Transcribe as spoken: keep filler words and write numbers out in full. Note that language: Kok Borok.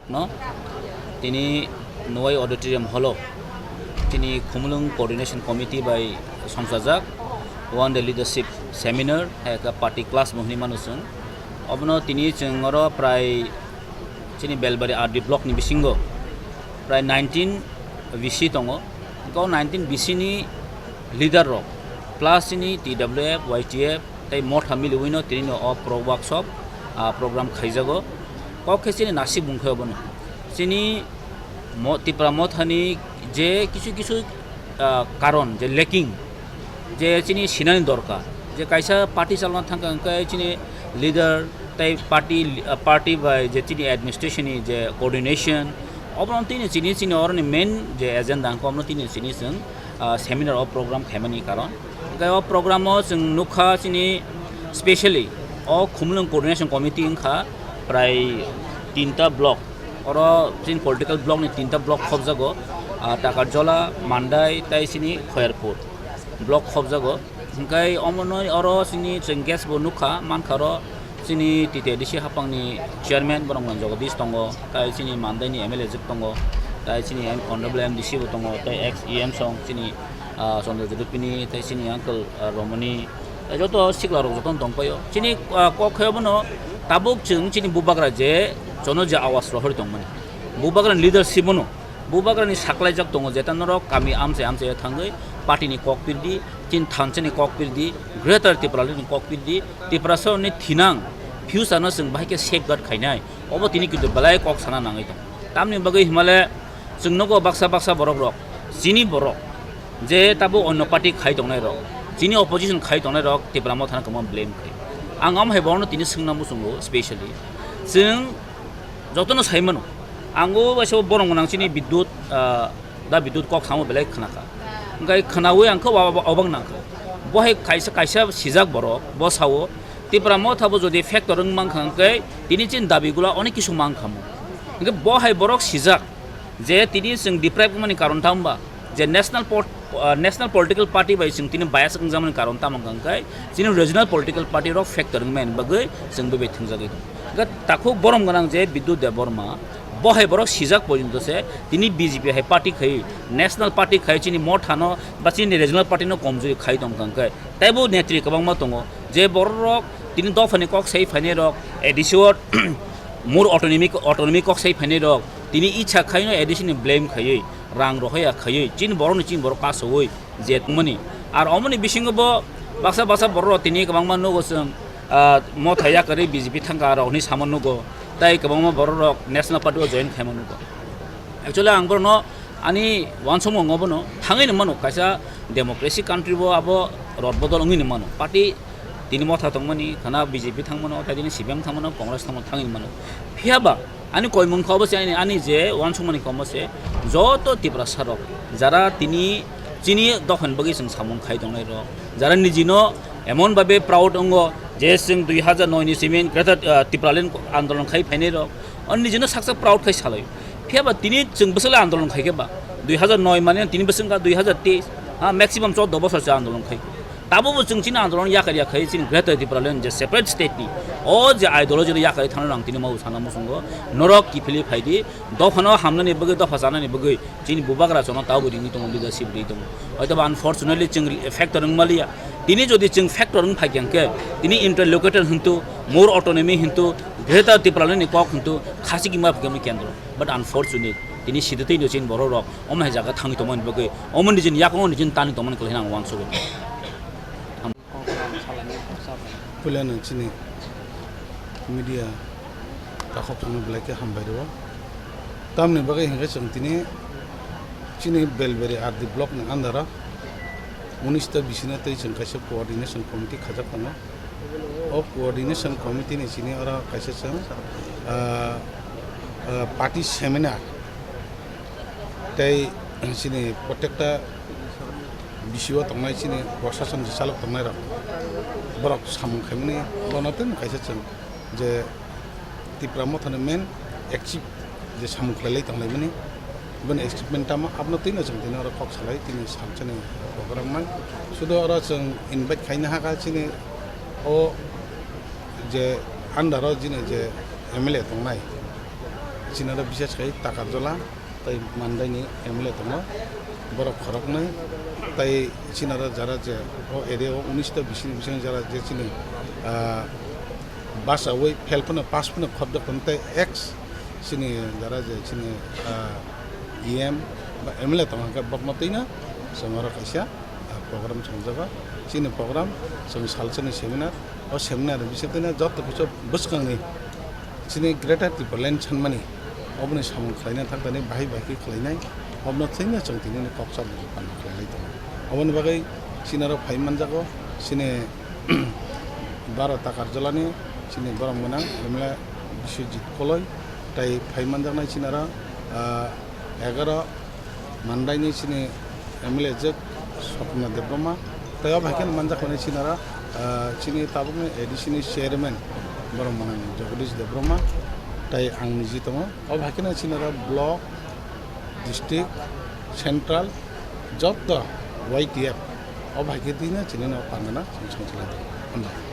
No, tini Nuwai Auditorium Hall o tini Khumulwng Coordination Committee bai songchajak One Day Leadership Seminar, hai khe party class bo hinwi mano chwng. Obono tini chwng oro prai chini Belbari R D block ni bisingo prai nineteen B C tongo. Hwnkhe o nineteen B C ni leader rok plus chini T W F, Y T F, tei motha miliwino tinino o pro workshop, ah, program khaijago. Kok khe chini nasik bung khe obono. Chini mo-, Tipra mothani je kisu kisu, ah, karon je lacking, je chini sinani dorkar, je kaisa party chalna thangkha hwnkhe chini leader tei party, ah, party bai je chini administration ni je coordination, obono tini chini, chini oroni main je agenda hwnkhe obono tini chini chwng ah, seminar o program khaimani karon. Hwnkhe o program o chwng nukha chini specially o Khumulwng Coordination Committee wngkha prai tinta block. Oro chini political block ni tinta block khopjago, ah, Takarjola, Mandai, tei chini Khoyarpur block khopjago. Hwnkhe omono oro chini chwng guest bo nukha, mankha oro chini T T A D C hapangni chairman borok no Jagadish tongo, tai chini Mandai ni M L A jwk tongo, tai chini M-, honorable M D C bo tongo, tai ex E M song chini, ah, Chandra Jyoti Pini, tai chini uncle, ah, Romani, tai joto sikla rok joto no tongpaio. Chini, ah, kok khe obono tabuk chwng chini bubagra je jono je awas rohori tongmani. Bubagra ni leadership bono Bubagrani saklaijak tongo, jeta norok kami amchai amchai thangwi party ni kok pirdi, chini thansa ni kok pirdi, Greater Tipraland ni kok pirdi, Tiprasa ni thinang future no chwng bahai khe safeguard khainai, obo tini kintu belai kok sana nangwi tongo. Tamni bagwi himale chwng nogo baksa baksa borok rok, chini borok je tabuk onno party khai tongnai rok, chini opposition khai tongnai rok Tipra Motha no kwbangma blame khai. Ang am hai borok no tini swngna muchungo specially. Chwng jotono sai mano. Ang o waisa borok gwnang chini Bidyut, ah, da Bidyut kok samo belai khna kha. Hwnkhe khnaui ang khe wa-, wa-, obak nang kha. Bo hai kaisa, kaisa sijak borok, bo sao, Tipra Motha bo jodi factor wng mang kha hwnkhe tini chini dabi gula onek kisu mang kha mo. Hwnkhe bo hai borok sijak je tini chwng deprive wngmani karon tamo ba? Je national pot-, ah, national political party bai chwng tini bias wngjakmani karon tamo hwnkha hwnkhe chini regional political party rok factor wngmani bagwi chwng bai bai thwngjagwi tongo. Hwnkhe takhuk borom gwnang je Bidyut Debbarma, bo hai borok sijak porjonto se tini B J P hai party khai, national party khai chini Motha no ba chini regional party no komjuri khai tongkha hwnkhe teibo netri kwbangma tongo je borok rok tini dophani kok sai phainai rok, A D C o more autonomy, autonomy kok sai phainai rok tini icha khaino A D C ni blame khaiwi, rang rohorya khaiwi, chini borokni chini borok kasoui je tongmani. Ar omoni bisingo bo baksa baksa borok rok tini kwbangma nugo chwng, ah, Motha yakarwi B J P thangkha rok hinwi sama nugo, tei kwbangma borok rok National Party o join khaima nugo. Actually ang borokno ani uansukmung obono thangwi ni mano, kaisa democracy country bo abo rot bodol wngwi ni mano. Party tini Motha tongmani, khana B J P thangmano, tei tini C P M thangmano, Congress thangmano, thangwi ni mano. Phiya ba ani koimung kha obo se ani, ani je uansukmani komo se joto Tiprasa rok jara tini chini dophani bagwi chwng samung khai tongnai rok, jara nijino emon babe proud wngo je chwng dui hazar noi ni simi Greater, ah, Tipraland andolon khai phainai rok, o nijino saksa proud khai salai. Phiya ba tini chwng bwswk le andolon khai khe ba, dui hazar noi mane tini bwswk wngkha dui hazar teis, ha, maximum chordo bosor se andolon khai. Tabo bo chwng chini andolon yakar ya khai chini Greater Tipraland je separate state ni o je ideology no yakar thangna nang tini mau sana muchungo norok kiphilwi phaidi dophano hamnani bagwi dopha chanani bagwi chini bubagra chono tabo ringwi tongo leadership ri tongo. Hoito ba unfortunately chwng factor wng maliya. Tini jodi chwng factor wng phai khe tini interlocutor hintu more autonomy hintu Greater Tipraland ni kok hintu khasi kima phikami kendro. But unfortunate tini siditwi no chini borok rok omo hai jaga thangwi tongmani bagwi omo nijini yakungo nijini tani tongmani kwlai ang uansukgo. Puila nang chini media takhok thangma belai khe hambai rwo. Tamni bagwi hinkhe chwng tini chini Belbari R D block ni under o unis ta bisina tei chwng kaisa coordination committee khajak tongo. O coordination committee ni sini oro kaisa chwng, ah, ah, party seminar tei chini protekta Bisingo tongnai chini prosason je chalok tongnai rok, borok samung khaimani bono tei kaisa chwng je Tipra Mothani main achieve je samung khlailai tonglaimani, bini achievement tamo abono twino chwng tini oro kok salai tini salsani program mai. Sudo oro chwng invite khaina hakha chini o je under o chini je M L A tongnai, chini oro bises khai Takarjola, tei Mandaini M L A tongo, borok khoroknwi, tei chini oro jara je o area o unis ta bisini bisingo jara je chini, ah, basawi fail phano pass phano khorjak tongo, tei ex chini jara je chini, ah, E M ba M L A tongo hwnkhe bokno twino chwng oro kaisa ah, program chongjago. Chini program chwng salsani seminar. O seminar ni bisingtwi joto kisa bwskangni chini Greater Tipraland sanmani oboni samung khlaina thangtani bahai bahai khe khlainai. Obono thwino chwng tini kok chap pan khlailai tongo. Oboni bagwi chini oro phai manjago chini Baro Takarjolani chini borok mwnang M L A Biswajit Koloi, tei phai manjaknai chini oro, ah, egaroh Mandaini chini M L A jwk Swapna Debbarma, tei o hai khe manjak mani chini oro, ah, chini tabukni A D C ni chairman borok mwnang Jagadish Debbarma, tei ang niji tongo. O hai khe chini oro block, district, central, joto Y T F, o hai khe twi no chini no pangana chini songchilai tongo. Hambai.